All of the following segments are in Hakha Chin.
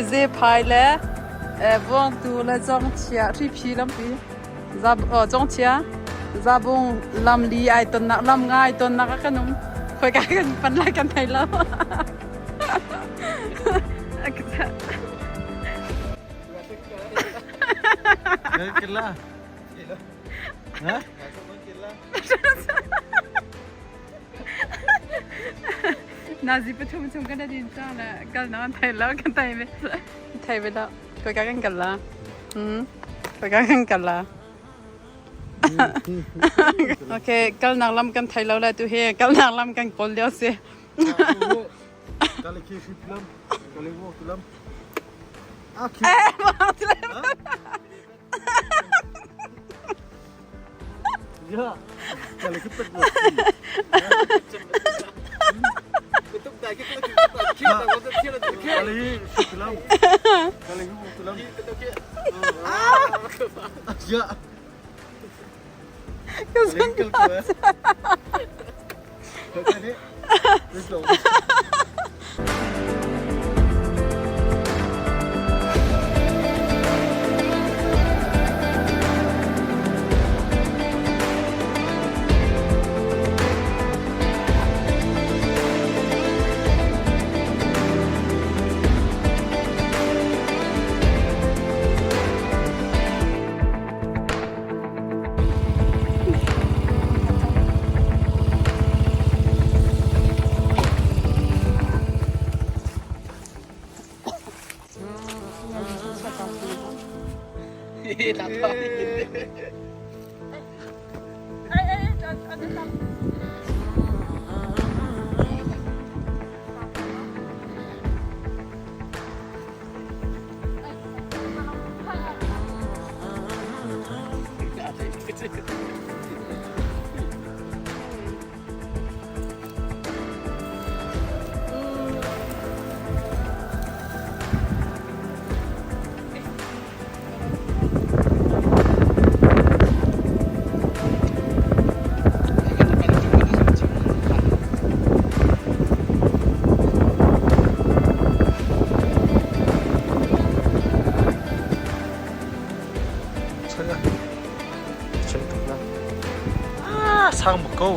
Zephai le Vuangtu le Congthia Hriphi lampi Congthia Zabung lamli ai tonnak lam nga ai tonnak ah kan um. Khoika kan pan lai kan thei lo. Kela. Ha? Nazi pathum chung kan din cang le kal na kan thei lo kan thei ve thei ve lo khoika kan kal la khoika kan kal la okay kalnak lam kan thei lo le tu hi kalnak lam kan kawl lio si Kale khi lam kale wo lam eh Ya. Sang bak ko.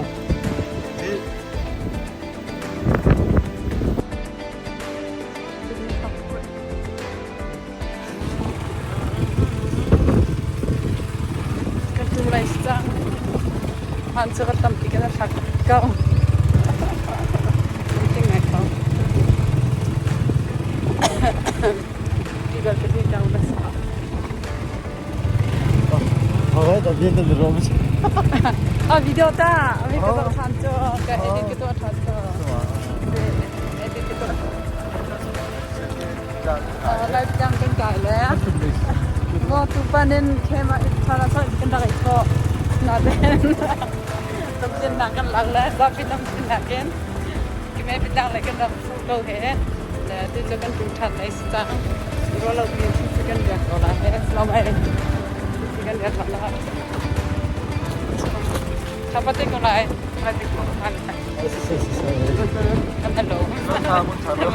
Kan tum lai si cang. Hmaan cu ka tampi kan thlak ko. Ting ngai ko. Ti bal ka ti dang bas. A video ta, video to than cho, ka edit ka to than cho. Edit ka to. Live jang kan kai le. Ngo tu panin khema thara sa kan rak i tho. Na den. Tam tin na kan lak le, zapi tam tin na ken. Kime bidang le kan rak fu ko he. Le tu cu kan tung than lai si cang. Ro lo pi si kan riak ko la he. Lo mai. Si kan riak ko la. Thapate ko lai. Mai te ko han. Kan hello. Hello.